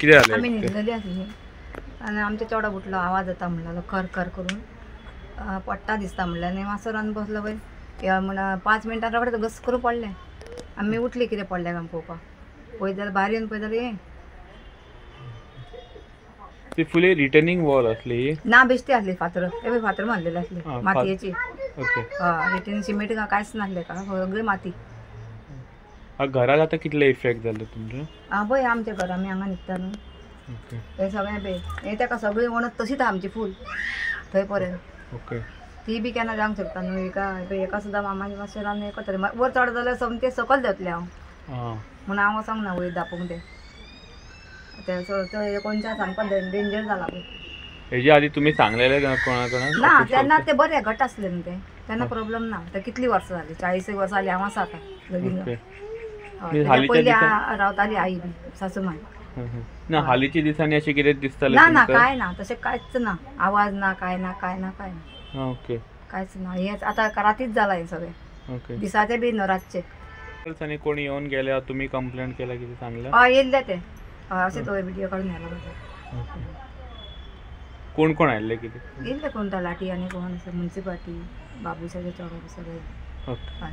कितें जालें? आमी न्हिदलेली आसली आनी आमचे चेडो उठलो, आवाज येता म्हणलो खर खर करून पडटा दिसता म्हणलें आनी मातसो रान बसलो पळय म्हण 5 मिनटां रोखडें घस करून पडलें. आमी उठली कितें पडलें काय पळोवपाक, पळयत जाल्यार भायर येवन पळयत जाल्यार हें ती फुली रिटर्निंग वॉल आसली ना, बेश्टी आसली फातर, हे फातर मारलेले आसले मातयेची. ओके. हय, रिटर्न सिमेंट कांयच नासलें का, सगळी माती. घराक आतां कितले इफेक्ट जाले तुमचे? आं पळय आमच्या घर आमी हांगा न्हिदता न्हू, हे सगळें पळय हें ताका सगळी वणत तशीच आहा आमची फूल थंय पर्यंत. ओके. ती बी केन्ना जावंक शकता न्हू, एका एका सुद्दां मामाचे मातशें रान हें करतलें, वयर चड जाल्यार सोमतें सकयल देंवतलें हांव, म्हणून हांव वचोंक ना वयर दापूंक तें. तें कोणच्या सामको डेंजर जाला पळय. हेजे आदी तुमी सांगलेलें कोणा कोणाक? ना, तेन्ना ते बरें घट आसलें न्हू तें, तेन्ना प्रॉब्लम ना. ते कितलीं वर्सां जालीं, 40 वर्सां जालीं हांव आसा आतां लगीन. पयलीं रावताली आई बी सासू माय. ना हालींच्या दिसांनी अशें कितें दिसतालें? ना ना, कांय ना, तशें कांयच ना, आवाज ना, कांय ना, कांय ना, कांय ना. ओके. कांयच ना, हेंच आतां रातीच जालां हें सगळें. ओके. दिसाचें बी न्हू, रातचें. आनी कोणी येवन गेल्या तुमी कंप्लेंट केल्या कितें सांगलें? हय येयल्ले ते, हय अशें तो व्हिडियो काडून व्हेला. कोण कोण आयिल्ले कितें? येयल्ले कोण तलाठी आनी कोण मुन्सिपाल्टी, बाबूसाचे चेडो सगळे. ओके. हय.